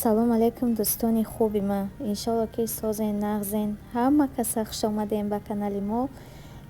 Ассалому алайкум, дӯстони хуби ман! Иншолло, ки созен, нағзен. Ҳама каса хушомадем ба канали мо.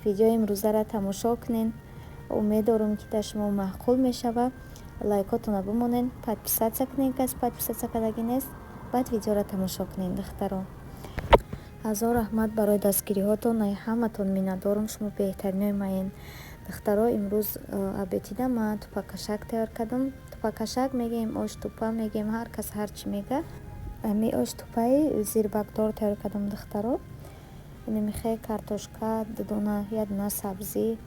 Видеои имрӯзаро тамошо кунен. Умед дорум, ки дар шумо маъқул мешавад. Лайкотонро бимонен, подписаться кунен, каси подписаться кардагӣ нест. Баъд видеоро тамошо кунен, духтаро. Ҳазор раҳмат барои дастгириҳотон, ай ҳаматон миннатдорум, шумо беҳтаринои маен. Духтаро, имрӯз обедида ман тупакашак тайёр кардам. Тупакашак мегӯем, ош тупа мегӯем, ҳар кас ҳар чӣ мега. Ами ош тупаи зирбакдор тайёр кардам, духтаро. Инамихе картошка, дудона, як дона сабзӣ,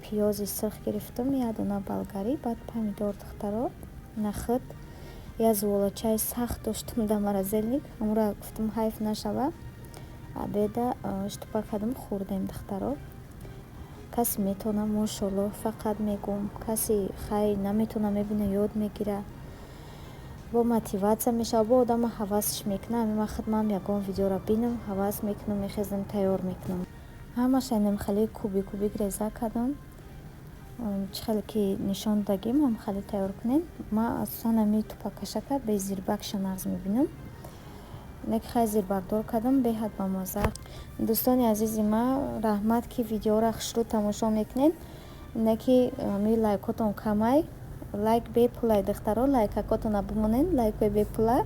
пиёзи сирх гирифтам, як дона болгарӣ, баъд помидор, духтаро, нахӯд, як зуволачаи сахт доштам дар морозильник, ҳамонро гуфтам, ҳайф нашава. Обеда ош тупа кардам, хӯрдем, духтаро. Касе метавона, мошоллоҳ, фақат мегӯм, касе хай наметавона, мебина, ёд мегира, бо мотиватсия мешавад, бо одама ҳавасш мекунад. Ами ман худмам ягон видеоро бинам, ҳавас мекунам, мехезам, тайёр мекунам. Ҳамаша инам хеле кубик кубик реза кардам. Чӣ хеле ки нишон додагим, ҳам хеле тайёр кунем. Ман асосан ами тупакашака бе зирбакша нағз мебинам. Леки хай зирбакдор кардам, беҳад бамазза. Дӯстони азизи ман, раҳмат, ки видеоро хушрӯ тамошо мекунед. Не ки ами лайкотон камай. Лайк бепулай, духтаро, лайкакотона бимонед, лайкҳои бепула.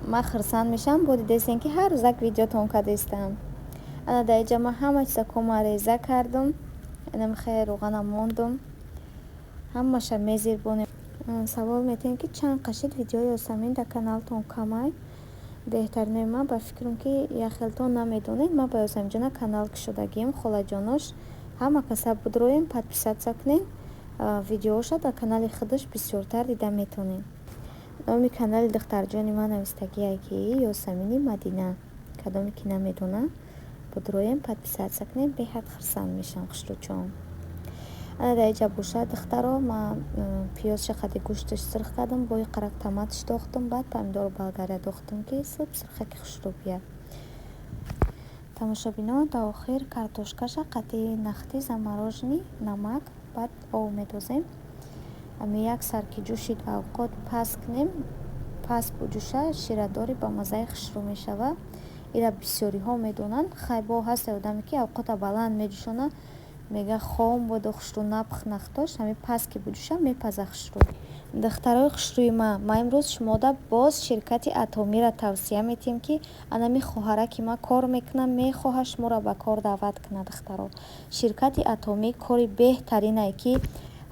Ман хурсанд мешавам, бо дидестем, ки ҳар рӯзак видеотон кардастам. Ана дар инҷа ман ҳама чизакома реза кардам. Инам хеле рӯғанам мондум. Ҳамаша мезирбонем. Савол метиҳем, ки чанд қашид видеои Ёсамин дар каналтон камай. Беҳтаринои ман, ба фикрам, ки яхелтон намедонед, ман ба Ёсаминҷона канал кушодагием, холаҷонош. Ҳама каса будроем, подписаться кунед. Видеоша дар канали худаш бисёртар дида метавонед. Номи канали духтарҷони ман навистагие, ки Ёсамини Мадина. Кадоме ки намедона, будроем, подписаться кунем, беҳад хурсанд мешавам, хушрӯчон. Ана дар инҷа бошад, духтаро, ман пиёзша қади гӯшташ сирх кардам, бо қарак томатш дохтам, баъд помидору болгария дохтам, ки суб сирхаки хушрӯ бияд. Тамошобинон, до охир картошкаша қати нахти замороженный, намак, баъд об медозем. Ами як сар ки ҷӯшид, авқот паст кунем, паст буҷӯша, ширадори ба маззаи хушрӯ мешавад. Ира бисёриҳо медонанд. Хай, бо ҳаст одаме, ки авқота баланд меҷӯшонад, мега, хом буду, хушрӯ напухт нахтош. Ҳами паст ки буҷӯша, мепаза хушрӯ. Духтарои хушрӯи ман, ман имрӯз шумода боз ширкати Атомиро тавсия метиҳем, ки анами хоҳараки ман кор мекунад, мехоҳад шуморо ба кор даъват кунад. Духтаро, ширкати Атомӣ кори беҳтаринае, ки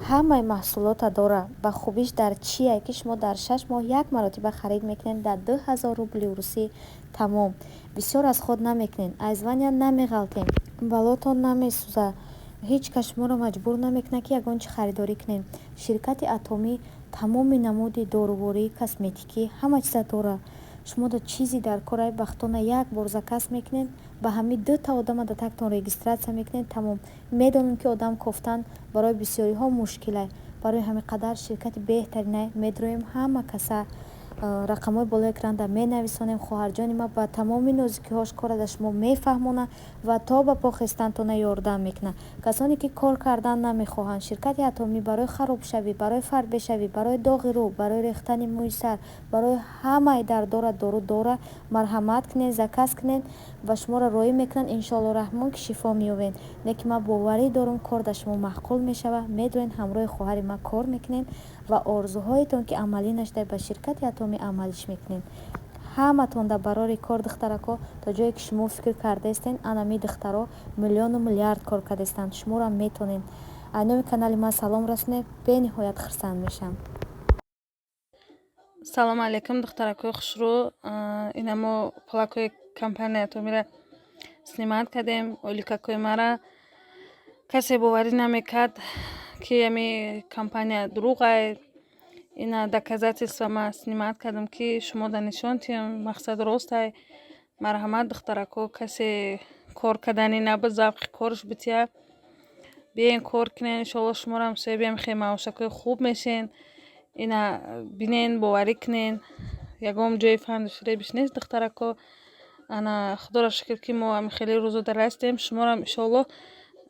ҳамаи маҳсулота дорад. Ба хубиш дар чие, ки шумо дар 6 моҳ як маротиба харид мекунед дар 2000 рубли русӣ, тамом. Бисёр аз худ намекунед, аз звания намеғалтем, балотон намесӯзад, ҳеҷ кас шуморо маҷбур намекунад, ки ягон чи харидорӣ кунед. Ширкати Атомӣ тамоми намуди доруворӣ, косметикӣ, ҳама чиза дорад. Шумо чизи дар кораи бахтона як бор заказ мекунед, ба ҳами дута одама дар тактон регистрация мекунед, тамом. Медонем, ки одам кофтан барои бисёриҳо мушкилай. Барои ҳамин қадар ширкати беҳтаринай. Медроем, ҳама каса рақамҳои болои экранда менависонем. Хоҳарҷони ман ба тамоми нозукиҳош кора дар шумо мефаҳмонад ва то ба по хестантона ёрдам мекунад. Касоне ки кор кардан намехоҳанд, ширкати Атомӣ барои харобшавӣ, барои фарбешавӣ, барои доғи рӯ, барои рехтани мӯи сар, барои ҳамаи дардора дору дора. Марҳамат кунед, заказ кунед ва шуморо роҳӣ мекунанд. Иншоалло раҳмон, ки шифо меёбед. Лекин ман боварӣ дорам, кор дар шумо маъқул мешавад. Медонед, ҳамроҳи хоҳари ман кор мекунед ва орзуҳоетон, ки амалӣ нашуда, ба ширкати Атомӣ амалиш мекунед. Ҳаматон дар барори кор, духтарако. То ҷое ки шумо фикр кардаистен, анами духтаро миллиону миллиард кор кардаистанд, шуморам метонед. Аз номи канали ман салом расонед, бениҳоят хурсанд мешавам. Салому алайкум, духтаракои хушрӯ! Ина мо пулакҳои компанияи Атомиро снимать кардем. Оликакҳои мара касе боварӣ намекард, ки ами компания дурӯғай. Ина доказательства ма снимать кардам, ки шумо да нишон тиҳам, мақсад ростай. Марҳамат, духтарако, касе кор карданӣ набуд, завқи корш бития, биёен, кор кунен. Иншоалло, шуморам соҳиби хеле маошакҳои хуб мешен. Ина бинен, боварӣ кунен, ягон ҷои фанду фиребиш нест, духтарако. Ана, худоро шукр, ки мо ами хеле рӯзо дар ҳастем. Шуморам, иншоалло,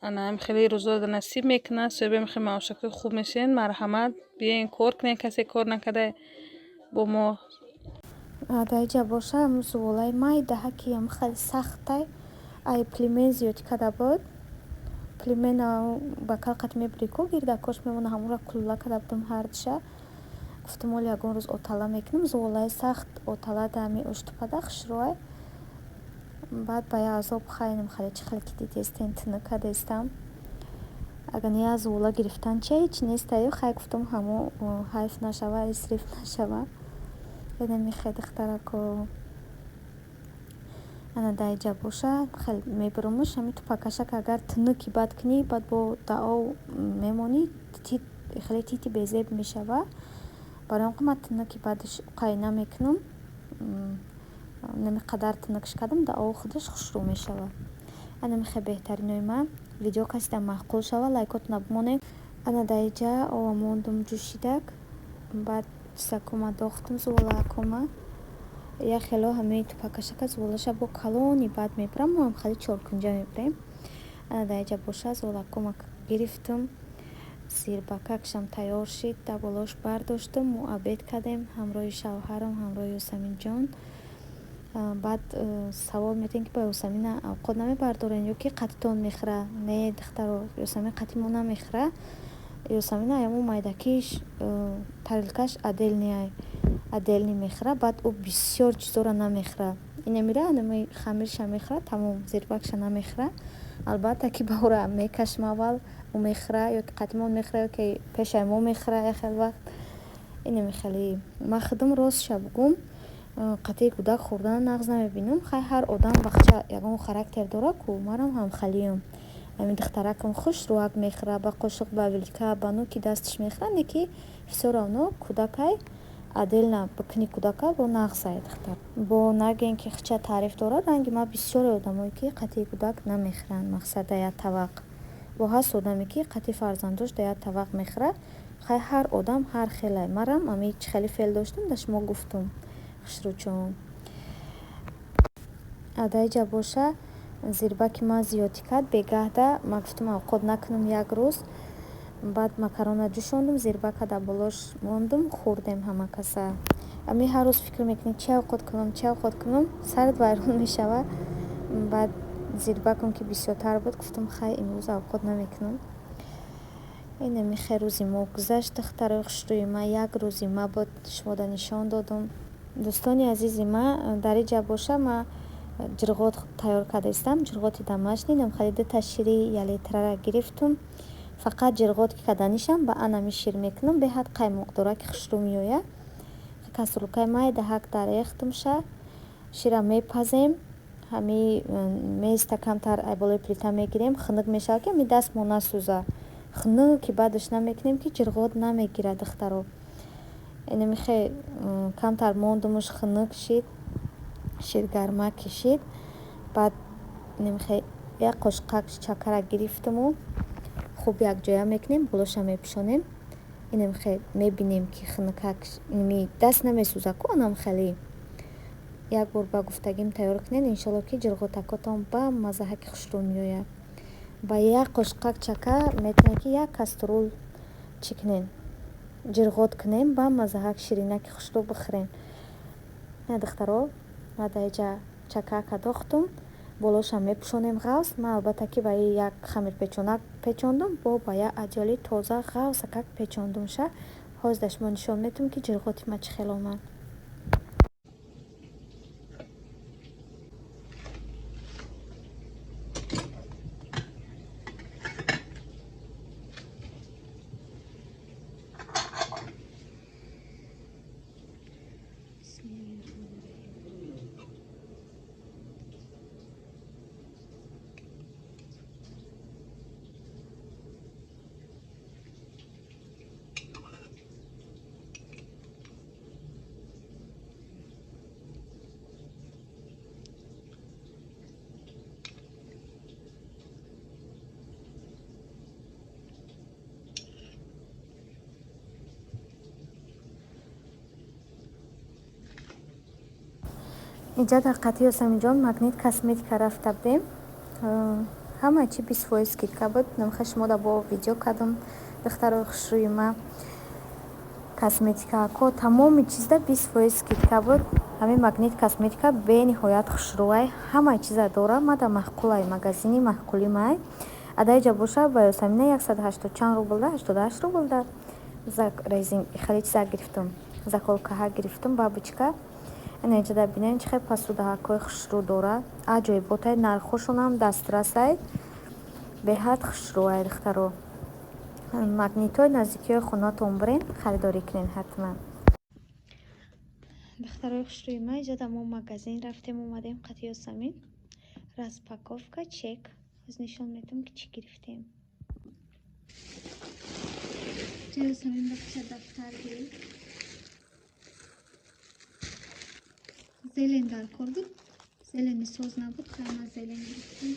ана ами хеле рӯзо насиб мекунад, соҳиби ами хеле маошакҳои хуб мешен. Марҳамат, биёен, кор кунен, касе кор накарда бо мо. Дар иҷа боша зуволаи майдаҳа ки хеле сахтай, ай племен зиёдӣ карда буд. Племена ба калқат мебури ку, гирдакош мемона, ҳамонро кулла карда будам ҳардиша. Гуфтам, оли ягон рӯз отала мекунам. Зуволаи сахт отала да ҳами оштупада хушрӯай. Баъд ба як азоб хайнам хеле чӣ хеле ки дидестен, тунук кардестам. Агар не як зувола гирифтан чи ҳеҷ нестаю, хай гуфтам, ҳамо ҳайф нашава, исриф нашава. Инамихе, духтарако. Ана дар иҷа боша хеле мебурумуш ҳами тупакашак, агар тунуки бад кунӣ, баъд бо даъо мемонӣ, хеле тити безеб мешава. Барои он ки ман тунуки бадш қай намекунам, нами қадар тунукш кардам, даъо худаш хушрӯ мешава. Анамихе, беҳтаринои ман, видео касида маъқул шава, лайкотона бимонед. Ана дар иҷа ова мондум ҷӯшидак, баъд чизакома дохтум, зуволаакома. Як хело ҳамаи тупакашака зуволаша бо калони бад мебурам, моам хеле чоркунҷа мебурем. Ана дар иҷа боша зуволакома гирифтум, зирбакакшам тайёр шид, дар болош бардоштум. Мо обед кардем ҳамроҳи шавҳарам, ҳамроҳи Ёсаминҷон. Баъд савол метиҳем, ки ба Ёсамина авқот намебардорен ё ки қатитон мехӯра? Не, духтаро, Ёсамин қати мо намехӯра. Ёсамина аяму майдакиш тарелкаш отдельный отдельный мехӯра. Баъд ӯ бисёр чизоро намехӯра. Инамира анами хамирша мехӯра, тамом, зирбакша намехӯра. Албатта ки ба ӯра мекашам, аввал ӯ мехӯра ё ки қатимон мехӯра, ё ки пешаи мо мехӯра як хел вақт. Инами хеле ман худам, ростша бугум, қатъи кӯдак хӯрдана нағз намебинам. Хай, ҳар одам бахча ягон характер дора ку, марам ҳамхалиам. Ҳамин духтаракам хушрӯак мехӯра, ба қошуқ, ба вилка, ба нӯки дасташ мехӯра, не ки всё равно кӯдакай, отдельно бикунӣ кӯдака бо нағзай, духтар. Бо нагӯем ки хича таъриф дорад, ранги ман бисёре одамое ки қатъи кӯдак намехӯранд, мақсад дар як тавақ. Бо ҳаст одаме ки қатъи фарзандош дар як тавақ мехӯра. Хай, ҳар одам ҳар хелай. Марам ами чӣ хеле феъл доштам, да шумо гуфтум, хушрӯчон. Дар иҷа боша зирбаки ман зиёдӣ кард бегаҳда. Ман гуфтам, авқот накунам як рӯз. Баъд макарона ҷӯшондум, зирбака дар болош мондум, хӯрдем ҳама каса. Ами ҳар рӯз фикр мекунӣ, чӣ авқот кунам, чӣ авқот кунам, сарат вайрон мешава. Баъд зирбакам ки бисёртар буд, гуфтам, хай, имрӯз авқот намекунам. Инами хе рӯзи мо гузашт, духтарои хушрӯи ман, як рӯзи ма буд, шумода нишон додум. Дӯстони азизи ман, дар иҷа боша ман ҷирғот тайёр карда истам, ҷирғоти домашний. Намхали дута шири ялитрара гирифтум. Фақат ҷирғот ки карданишам ба анами шир мекунам, беҳад қаймоқдора ки хушрӯ меояд. Кастрюлькаи майдаҳак дар рехтумша, шира мепазем, ҳами меиста, камтар ай болои плита мегирем, хунук мешавад, ки ҳами дастмо насӯза. Хунуки баъдаш намекунем, ки ҷирғот намегирад, духтаро. Инамихе камтар мондумуш, хунук шид, ширгарма кишид. Баъд инамихе як қошуқак чакара гирифтуму хуб якҷоя мекунем, болоша мепӯшонем. Инамихе мебинем, ки хунукак даст намесӯза ку, анам хеле як бор ба гуфтагим тайёр кунед, иншолло ки ҷирғотакотон ба маззаҳаки хушрӯ меояд. Ба як қошуқак чака метавонед ки як кастрюл чӣ кунед, ҷирғот кунем, ба маззаҳак ширинаки хушрӯ бихӯрем. Духтаро, ма дар иҷа чакака дохтум, болоша мепӯшонем ғафз. Ман албатта ки ба як хамирпечонак печондум, бо ба як одеяли тоза ғафзакак печондумша. Ҳозир дар шумо нишон метавам, ки ҷирғоти ма чӣ хел омад. Инҷа дар қатъи Ёсаминҷон Магнит косметика рафта будем. Ҳама чи 20% скидка буд. Намхай шумода бо видео кардам, духтарои хушрӯи ма. Косметикако тамоми чизда 20% скидка буд. Ҳамин Магнит косметика бениҳоят хушрӯай, ҳамаи чиза дора. Мада маъқулай, магазини маъқули май. Адаиҷа боша ба Ёсамина 180 чанд рублда, 88 рублда хеле чиза гирифтам, заколкаҳа гирифтам, бабочка. Ина инҷода бинем, чӣ хел посудаҳакҳои хушрӯ дора. Аҷоиботай, нархҳошонам дастрасай, беҳад хушрӯай, духтаро. Магнитҳои наздикиҳои хонатон бирен, харидорӣ кунен ҳатман. Духтарои хушрӯи ман, иҷода мо магазин рафтем, омадем қати Ёсамин. Распаковка чек ҳоз нишон медиҳам, ки чӣ гирифтем. Ёсамин бахча дафтар гирифт. Зелень дар кор буд, зелени соз набуд, хайма зелень гирифтем.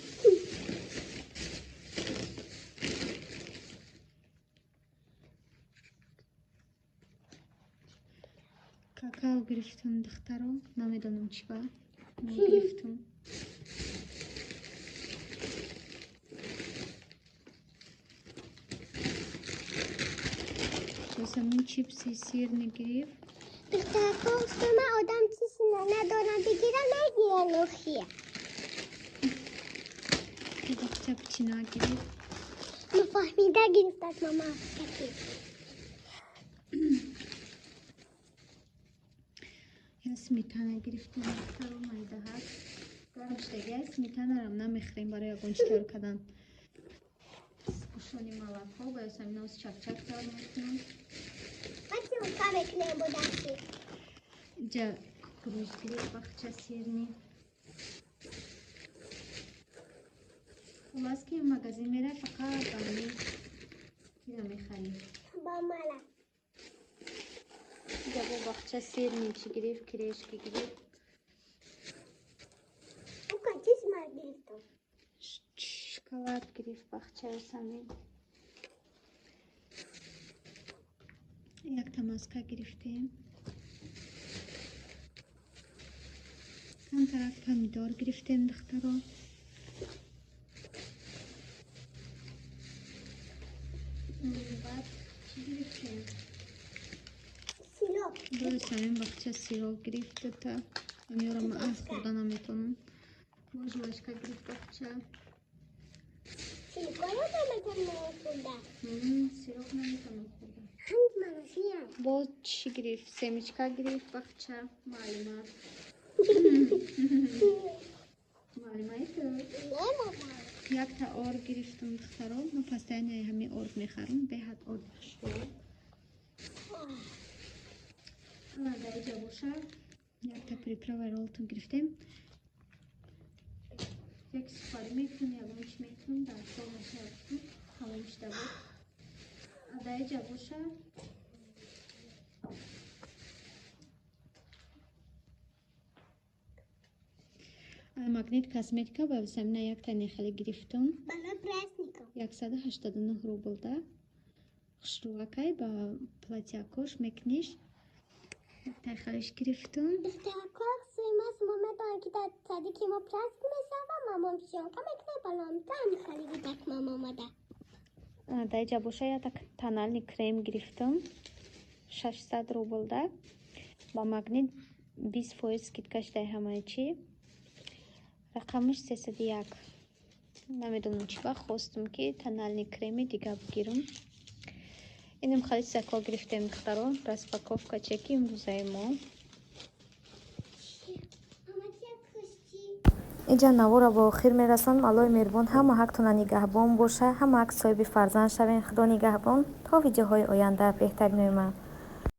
Какао гирифтам, духтаро, намедонам чӣ ба гирифтам. Ёсамин чипси сирни гирифт. Духтарако, ман одам чизи надорам бигирам, мегирам охия. Бахча печенье гирифт. Нафаҳмида гирифтааст мама каки. Я сметана гирифтем, духтаро, майдаҳак. Гарм шудагиай, сметанарам намехӯрем барои ягон чӣ тайёр кардан. Сгущённый молоко ба Ёсамина оз чакчак тайёр мекунам. Бача мекунем бо дасти. Инҷа кукуруз гирифт бахча сирни. Хуллас, ки магазин мерай, фақат ба ҳамин кира мехарӣ. Ба мала. Инҷа бо бахча сирни чӣ гирифт, кирешки гирифт. Ука чиз ман гирифтам. Шоколад гирифт бахча Ёсамин. Якта маска гирифтем. Камтарак помидор гирифтем, духтаро. Баъд чӣ гирифтем? Сироп. Бо Ёсамин бахча сироп гирифт дута. Амиёро ман аз хӯрда наметавонам. Бо жвачка гирифт бахча. Силиконо наметавонам хӯрда. Сироп наметавонам хӯрда. Ҳанг манасиям. Боз чӣ гирифт? Семечка гирифт бахча. Муаллима. Муаллимаи ту? Не, мама. Якта орд гирифтам, духтаро. Ман постоянно ҳамин орд мехарам, беҳад орди хушрӯ. Ана дар иҷа боша якта приправаи Ролтон гирифтем. Як сухарӣ мекунам, ягон чӣ мекунам, дар кор мешавам, тамом шуда буд. А дар иҷа боша Магнит косметика ба Ёсамина якта нехеле гирифтам. Барои праздникам. 189 рублда. Хушрӯакай, ба платьякош мекуниш. Тайхалиш гирифтам. Духтарако, симас мо медонам, ки дар садики мо праздник мешава, мамам съёмка мекунад, балом там хали гудак мама омада. Дар иҷа боша якта тональный крем гирифтам. 600 рублда. Ба Магнит 20% скидка шудаи ҳамаи чӣ. Рақамаш 301. Намедонам чӣ вақт хостам, ки тональный креми дига бигирам. Инам хеле чизако гирифтем, духтаро. Распаковка чеки имрӯзаи мо. Инҷа навора ба охир мерасонам. Аллоҳи меҳрубон ҳама ҳақтона нигаҳбон боша, ҳама ҳақ соҳиби фарзанд шавем. Худо нигаҳбон, то видеоҳои оянда, беҳтаринои ман.